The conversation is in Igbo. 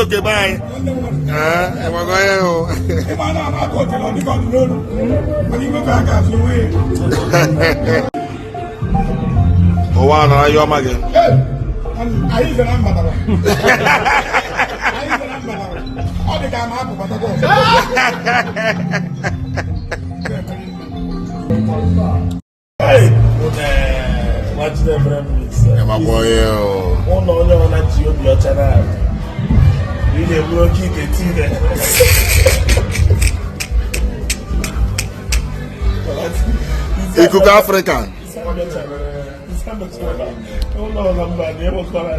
Oke be anyị. Ee, enwego ihe hụ. Ụwa nara ihe ọma gị. Ọ dị ka ama apụ batakwa ọzọ. Ịmakwa onye o. Ụlọ onye ọbụla ji obi ọcha na-abụ ị na-eburu oke ite tii. Ikuku Afrịka. Ụlọ ọla mba na-enwekwara.